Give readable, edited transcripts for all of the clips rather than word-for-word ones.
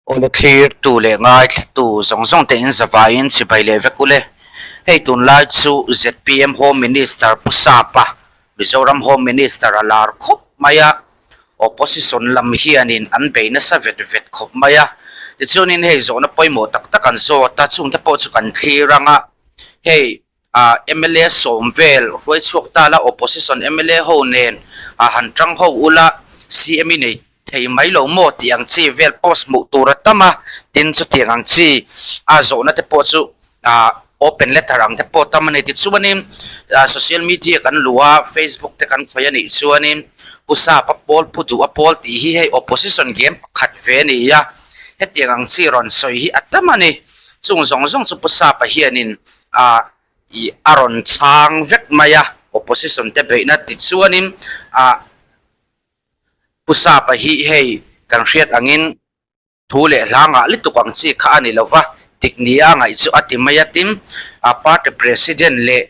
Awle thlirtu leh ngaithlatu zawng zawng te in zavaiin chibai leh vek ule. Hei tunlai chu zpm Home Minister Pu Sapa, Mizoram Home Minister a lar khawp mai a, Opposition lam hianin an bei nasa vet vet khawp mai a. Tichuanin hei zawhna pawimawh tak tak an zawt a, chungte pawh chu kan thlir ang a, hei ah mla sawm vel hruai chhuak ta la opposition mla ho nen ah han tang ho ula CM i nei thei mai lo maw tih ang chi vel post hmuh tur a tam a tin chutiang ang chi a zawhna te pawh chu ah open letter ang te pawh tam a ni tichuanin ah social media kan luh a facebook te kan khawih a nih chuanin pu sapa pawl pu duh a pawl tih hi hei opposition game pakhat ve a ni a hetiang ang chi rawn sawi hi a tam a ni chung zawng zawng chu pu sapa hianin ah ih a rawn chhang vek mai a opposition te beihna tichuanin ah Pu Sapa hi hei kan hriat angin thu leh hla ngah lutuk ang chi kha a ni lova, dik nia a ngaih chu a ti mai a tin a party president leh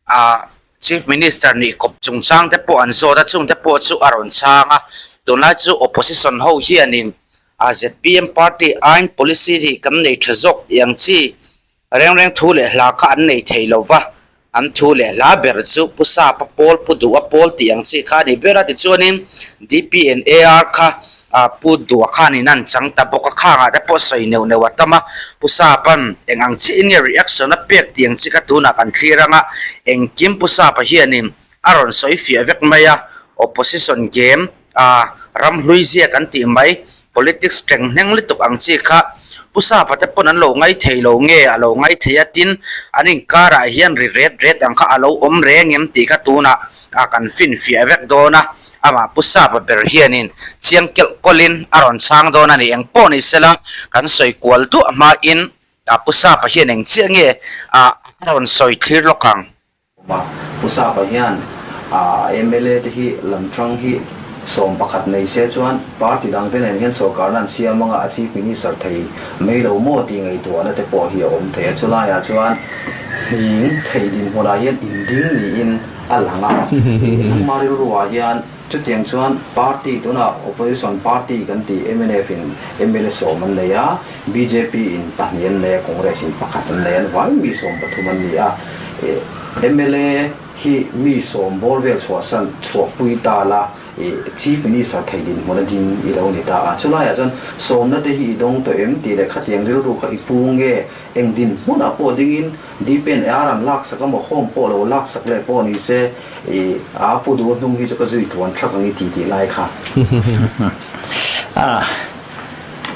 ah chief minister nih kawp chungchang te pawh an zawt a chungte pawh chu a rawn chhang a tunlai chu opposition ho hianin A zpm party aiin policy hi kan nei tha zawk tih ang chi reng reng thu leh hla kha an nei thei lo va, an thu leh hla ber chu Pu Sapa pawl, Pu Duha pawl tih ang chi kha a ni ber a. Tichuanin DPNAR kha Pu Duha khanin an chang ta bawk a, khangah te pawh sawi neuh neuh a tam a, Pu Sapa'n eng ang chiin nge reaction a pek tih ang chi kha tunah kan thlir ang a, engkim Pu Sapa hianin a rawn sawi fiah vek mai a, opposition game. A ramhlui zia kan tih mai, politics teng hneng lutuk ang chi kha Pu Sapa te pawn an lo ngai thei lo nge a lo ngai thei a tin an inkarah hian ri ret ret ang kha a lo awm reng em tih kha tunah a kan finfiah vek dawn a, amah Pu Sapa ber hianin chiang kelh kawlin a rawn chhang dawn a ni. Engpawh ni sela kan sawi kual duah hmain Pu Sapa hian eng chiah nge a rawn sawi thlir lawk ang. A Pu Sapa hian a mla te hi lamtang hi 11 nei se chuan party dang te nen hian sorkarna an siam anga a Chief Minister thei mai lo maw tih ngaihtuahna te pawh hi a awm thei a. Chulaiah chuan hing thei dinhmunah hian inding niin a lang a. Nangmah rilruah hian chutiang chuan party tunah opposition party kan tih mnf in mla sawm an nei a, bjp in pahnih an nei a, Congress in pakhat an nei a, an vai mi 13 an ni a. Mla hi mi sawm bawr vel chhuahsan chhuahpui ta la, Chief Minister thei dinhmun a ding i lo ni ta a. Chulaiah chuan sawmna te hi i dawng tawh em tih leh khatiang rilru kha i pu nge eng dinhmunah pawh dingin DPNR an laksak emaw home pawh lo laksak leh pawh ni se i a pu duh hnung hi chu ka zui tluan thak ang i ti tih lai kha. A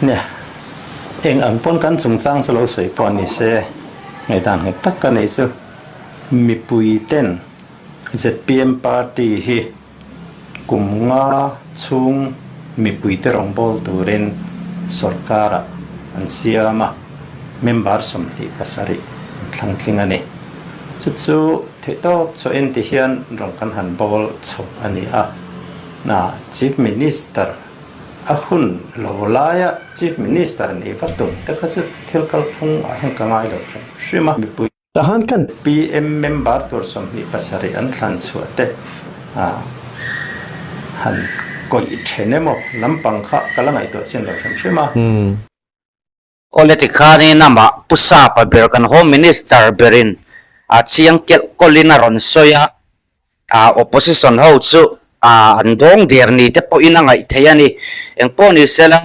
nia, eng ang pawn kan chungchang chu lo sawi pawh ni se. Ngaihdan nghet tak ka neih chu mipui ten zpm party hi kum nga chhung mipui te rawngbâwl turin sorkarah an siam a, member 27 an thlang tling a ni. Chu chu theihtawp chhuahin ti hian rawng kan han bâwl chho a ni a, Chief Minister A hun lo laia Chief Minister nih va tum te kha chu thil kalphung ah hian ka ngai lo hrim hrim a. Mipui tahan kan PM member tur 27 an thlan chhuah te han kawih then emaw lampang kha ka la ngaihtuah chin lo hrim hrim a. Awle tikhanin amah Pu Sapa ber kan Home Minister berin a chiang kelh kawlhin a rawn sawi a, ah opposition ho chu ah an dawng der ni te pawhin a ngaih theih a ni. Engpawh ni sela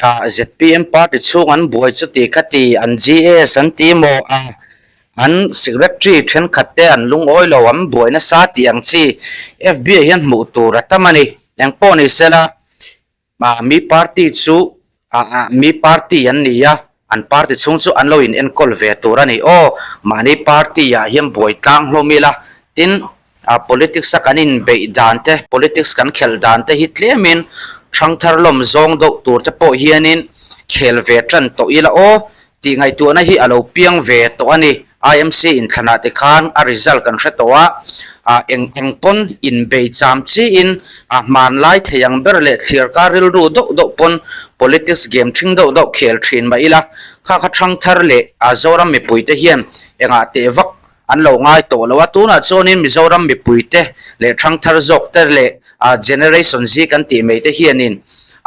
ah zpm party chhung an buai chu ti kha ti an GS an ti maw ah an secretary thenkhat te an lungawi lo an buai nasa tih ang chi FB ah hian hmuh tur a tam a ni. Engpawh ni sela Ah mi party chu ah ah mi party an ni a, an party chhung chu an lo in enkawl ve tur a ni aw, mahni party ah hian buai tlang hlawm ila, tin ah politics a kan in beih dan te, politics kan khelh dan te hi tlem in thangthar lawm zawng deuh tur te pawh hian in khel ve tan tawh ila aw tih ngaihtuahna hi a lo piang ve tawh a ni. IMC inthlanah te khan a result kan hre tawh a, ah eng eng pawn inbei cham chiin a hmanlai thei ang ber leh thlir kar rilru deuh deuh pawn politics game thing deuh deuh khel thin mah ila, kha kha thangthar leh a Zoram mipuite hian engah teh vak an lo ngai tawh lo a, tunah chuanin Mizoram mipuite leh thangthar zawk te leh a generation Z kan tih mai te hianin.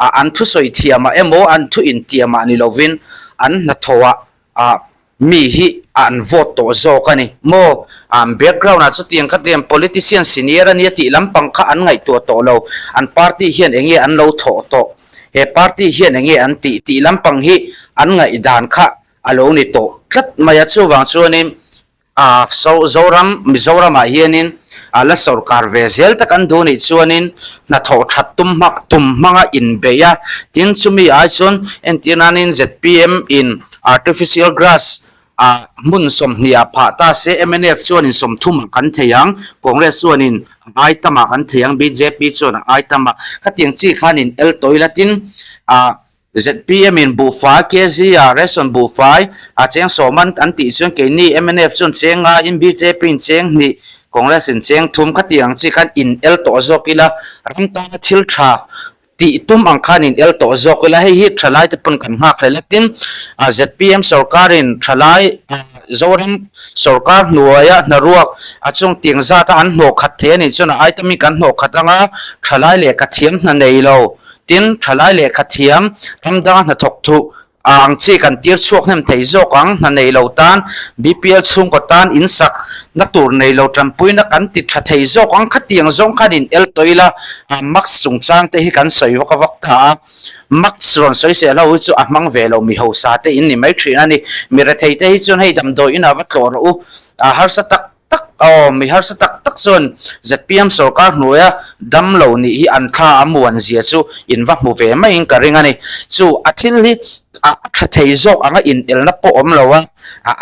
An thusawi thiamah emaw an thu intiamah ni lovin an hnathawhah ah mi hi an vote tawh zawk a ni maw? An background ah chutiang kha tiang politician senior a nia tih lampang kha an ngaihtuah tawh lo. An party hian eng nge an lo thawh tawh? He party hian eng nge an tih tih lampang hi an ngaihdan kha a lo ni tawh tlat mai a. Chuvang chuanin A Zoram, Mizoramah hianin a la sawrkar ve zel tak an duh nih chuanin hnathawh that tum hmak tum hmanga inbeih a, tin chumi ai chuan entir nanin zpm in artificial grass a hmun 20 ah phah ta se mnf chuanin 30 ah kan thei ang, Congress chuanin a ngai tamah kan thei ang, bjp chuan a ngai tamah khatiang chi khanin el tawih la tin a Zpm in buhfai kg ah ration buhfai a cheng sawm an an tih chuan keini mnf chuan cheng nga in bjp in cheng hnih Congress in cheng thum khati ang chi khan in el tawh zawk ila ram tana thil tha tih tum ang khan in el tawh zawk ila hei hi thalai te pawn kan nghak hlel a tin zpm sorkar in thalai Zoram sorkar hnuaia hnaruak a chung tiang zat a an hnawh khat thei a nih chuan a item hi kan hnawh khat anga thalai lehkha thiam hna nei lo. Tin, thalai lehkha thiam, ram danga hnathawk thuh ang chi kan tir chhuak hnem thei zawk ang, hna nei lo tan, BPL chhungkaw tan in sak na tur nei lo tanpuina kan ti tha thei zawk ang, khatiang zawng khan in el tawh ila, mask chungchang te hi kan sawi vak vak ta a, mask rawn sawi seh ho hi chu a hmang ve lo mi hausa te in ni mai thin a ni, mi rethei te hi chuan hei damdawi inah va tlawh rawh u, a harsa tak. tak aw mi harsa tak tak chuan zpm sorkar hnuaia dam lo nih hi an thla a muan zia chu in va hmu ve maiin ka ring a ni. Chu a thil hi a tha thei zawk anga inelna pawh awm lo a,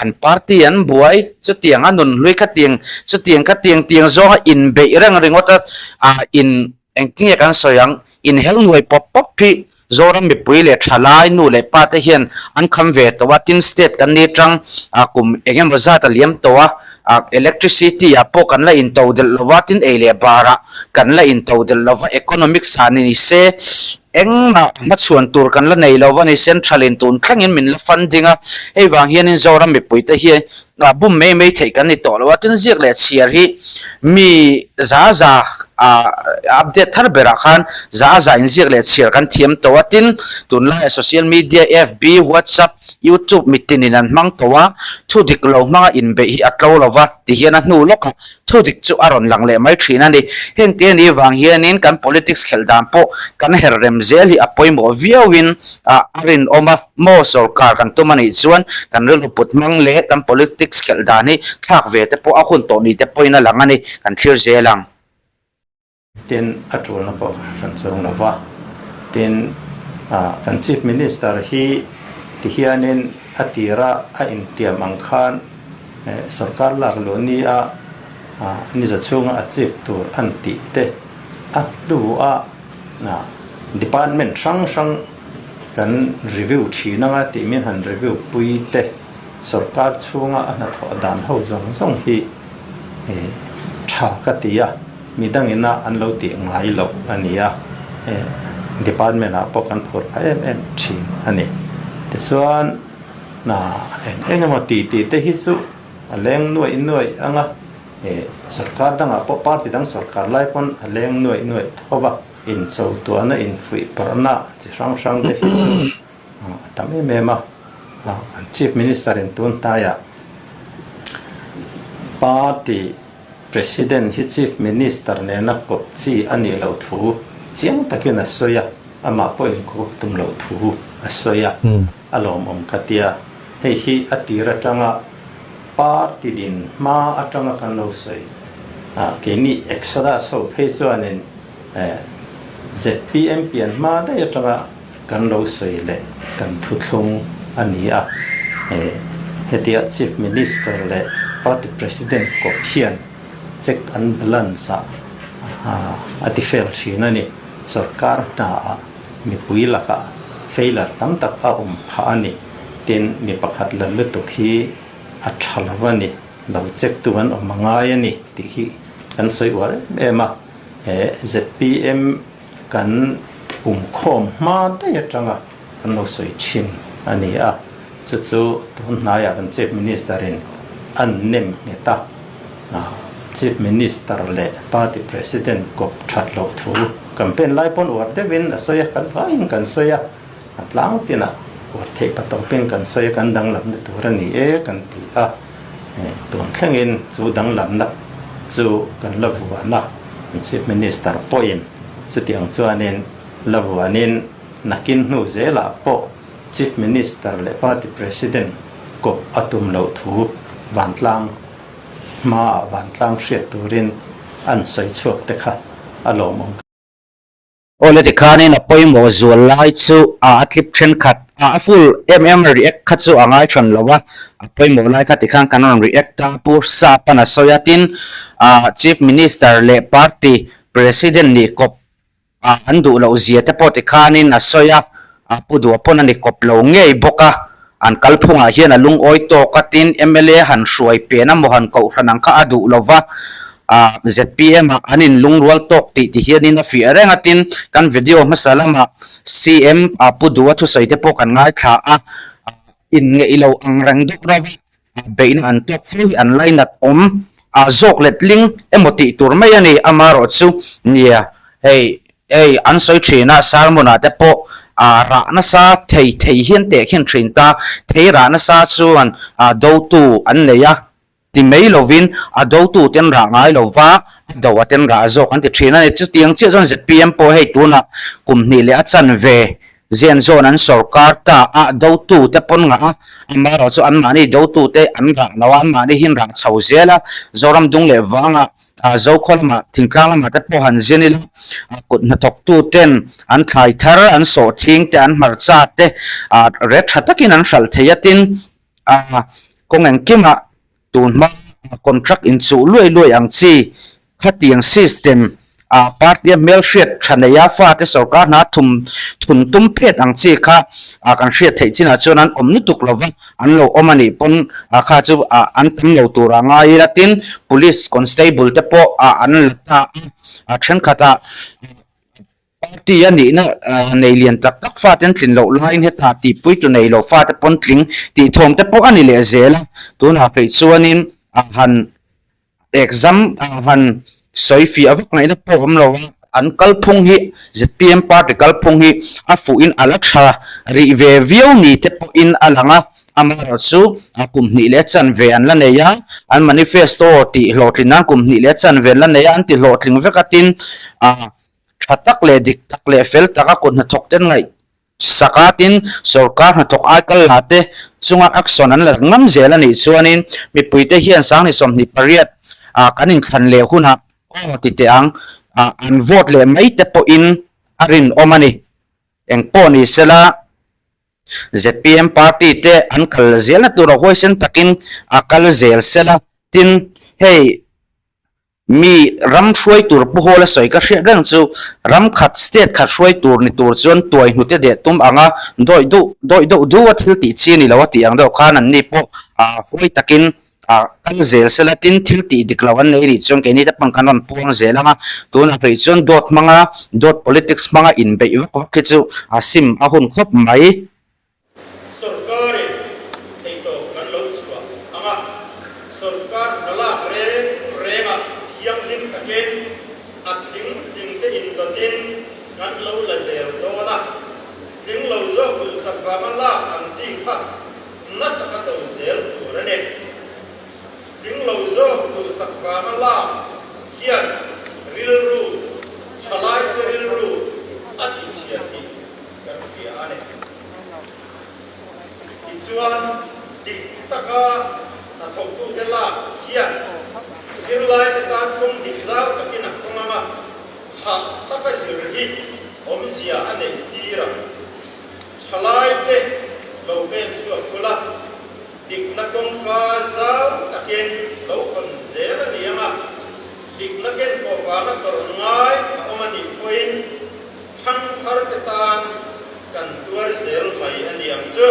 an party an buai chutiang a nunhlui khatiang chutiang khatiang tiang zawnga inbeih reng ringawt a in Engtinge kan sawi ang, inhel nuai pawp pawp hi Zoram mipui leh thalai nu leh pa te hian an kham ve tawh a, tin state kan ni atang kum eng emaw zat a liam tawh a, electricity ah pawh kan la into delh lo va, tin ei leh bar ah kan la into delh lo va, economics ah ni se engmah hmachhuan tur kan la nei lo va ni, central in tun thlengin min la funding a, hei vang hianin Zoram mipui te hi Ah bum mai mai theih kan ni tawh lo a, tin ziak leh chhiar hi mi za za ah update thar berah khan za za in ziak leh chhiar kan thiam tawh a, tin tunlaiah social media FB, WhatsApp, YouTube mitin in an hmang tawh a, thu dik lo hmanga inbeih hi a tlo lo va ti hian a hnu lawk a, thu dik chu a rawn lang leh mai thin a ni. Heng te ni vang hianin kan politics khelh dan pawh kan her rem zel hi a pawimawh viauin a rinawm a. Maw sorkar kan tum a nih chuan kan rilru put hmang leh kan politics khelh dan hi thlak ve te pawh a hun tawh ni te pawhin a lang a ni, kan thlir zel ang. Tin, a tulna pawh ka hran chuang lo va. Tin, kan Chief Minister hi ti hianin a tira a intiam ang khan sorkar lak luh ni a niza chhunga a chief tur an tih te a hnu a department hrang hrang Kan review thin anga tih min han review pui te, sorkar chhunga a hnathawh dan ho zawng zawng hi tha ka ti a, midangina an lo tih ngai loh a ni a, department ah pawh kan phur phah em em thin a ni. Tichuan eng eng emaw tih tih te hi chu a leng nuaih nuaih anga, sorkar dangah pawh party dang sorkar lai pawn a leng nuaih nuaih tho va. Inchotuahna, infuihpawrhna chi hrang hrang te hi chu a tam em em a. Kan Chief Minister in tun hnaiah Party President hi Chief Minister nena kawp chi a nih loh thu chiang takin a sawi a, amah pawhin kawp tum loh thu a sawi a, a lawmawm ka tia. Hei hi a tir atanga Party din hma atanga kan lo sawi. Keini Exodus ho phei chuanin Zpm pian hma daih atanga kan lo sawi leh kan thuthlung a ni a. Hetia Chief Minister leh Party President kawp hian check and balance ah a ti fel thin a ni. Sorkar hnaah mipui lakah failure tam tak a awm phah a ni. Tin, mi pakhat la lutuk hi a tha lo a ni. Lo check tu an awm a ngai a ni tih hi kan sawi uar em em a. He zpm kan pumkhawm hma daih atanga kan lo sawi thin a ni a, chu chu tun hnaiah kan Chief Minister in a nem nghet a, Chief Minister leh Party President kawp that loh thu. Campaign lai pawn uar deuhin a sawi a, kan vaiin kan sawi a, a tlang tinah uar theih patawpin kan sawi a, kan danglamna tur a ni e kan ti a. Tun thlengin chu danglamna chu kan la vuan a, Chief Minister pawhin chutiang chuanin la vuanin nakin hnu zelah pawh Chief Minister leh Party President kawp a tum loh thu vantlang hmaah vantlang hriat turin an sawi chhuak te kha a lawmawm. Awle tikhanin a pawimawh zual lai chu a a clip thenkhat a a full em em react kha chu a ngai hran lo a, a pawimawh lai kha tikhan kan rawn react a, Pu Sapan a sawi a, tin ah Chief Minister leh Party President nih kawp ah an duh loh zia te pawh tikhanin a sawi a, a Pu Duha pawn a ni kawp lo ngei bawk a, an kalphungah hian a lungawi tawk a, tin mla han hruai pen a maw han kohhran ang kha a duh lo va, ah zpm ah an inlungrual tawk tih ti hianin a fiah reng a, tin kan video hmasa lamah CM ah Pu Duha thusawi te pawh kan ngaithla a, inngeih lo ang reng deuh reuh a, beihna an tawk fo hi an lainat awm ah zawk letling emaw tih tur mai a ni, amaherawhchu nia hei Hei an sawi thin a, sermon ah te pawh ah rah nasa thei thei hian teh khin thin ta, thei rah nasa chuan ah dotu an nei a ti mai lovin a dotu ten rah ngai lo va, a do a ten rah zawk an ti thin a ni. Chutiang chiah chuan zpm pawh hei tunah kum hnih leh a chanve zen zawn an sawrkar ta a, dotu te pawn ngah a, amaherawhchu anmahni dotu te an rah lo a, anmahni hian rah chho zel a, Zoram dung leh vangah Ah Zokhaw lamah thingtlang lamah te pawh han zin ila ah kut hnathawk tu ten an thlai thar an sawh thing te an hmarcha te ah ret tha takin an hralh thei a tin ah kawng engkimah tun hma contract inchuh luai luai ang chi khatiang system ah party a hmelhriat tha nei a fate sorkar hna thum thun tum phet ang chi kha ah kan hriat theih chinah chuan an awm lutuk lova. An lo awm a nih pawn ah kha chu ah an tam lo tur a ngai ila tin police constable te pawh ah an la ta a, a thenkhat ah party a nihna ah nei lian tak tak fate an tlin loh laiin hetah tihpui tu nei lo fate pawn tling tih thawm te pawh a ni leh zel a, tunah feih chuanin ah han Exam ah han sawi fiah vak ngaihna pawh awm lo a, an kalphung hi zpm party kalphung hi a fuhin a la tha rih ve viau ni te pawhin a lang a, amaherawhchu kum hnih leh chanve an la nei a, an manifesto tih hlawhtlin nan kum hnih leh chanve an la nei a, an ti hlawhtling vek a tin ah tha tak leh dik tak leh fel taka kut hnathawk ten ngaih Saka tin sorkar hnathawk ai kal la te chunga action an la ngam zel a nih chuanin mipuite hian Sangni 28 ah kan inthlan leh hunah aw ti teh ang ah an vote leh mai te pawhin a rinawm a ni. Engpawh ni sela zpm party te an kal zelna tura huaisen takin a kal zel sela tin hei Mi ram hruai tur Pu Hawla sawi ka hriat reng chu ram khat state khat hruai tur ni tur chuan tuai hnute deh tum anga dawih duh dawih deuh duh a thil tih chi a ni lo a tih ang deuh khan anni pawh ah huai takin ah kal zel sela tin thil tih dik lo an nei nih chuan keini te pawn kan rawn puang zel ang a tunah phei chuan dawt hmanga dawt politics hmanga inbeih vak vak hi chu a sim a hun khawp mai. Sorkarin theihtawp kan lo chhuah ang a, sorkar hna lak reng rengah thianghlim takin a tling tling te indawtin kan lo la zel dawn a, tling lo zawk duhsak vanga lak ang chi kha na taka do zel tur a ni. Tling lo zawk duhsak vanga lak hian rilru, thalaite rilru a tichhia tih kan hria a ni. Tichuan, dik taka hnathawktute lak hian zirlaite tan thawng dik zau takin a khawng ang a, hah taka zir hi awmzia a neih tir ang. Thalaite lo pen chhuak bula dikna kawngka zau takin lo hawn zel a ni ang a, dikna ken pawh vanga tawrh ngai a awm a nih pawhin, Thangtharte tan kan tuar zel mai a ni ang chu.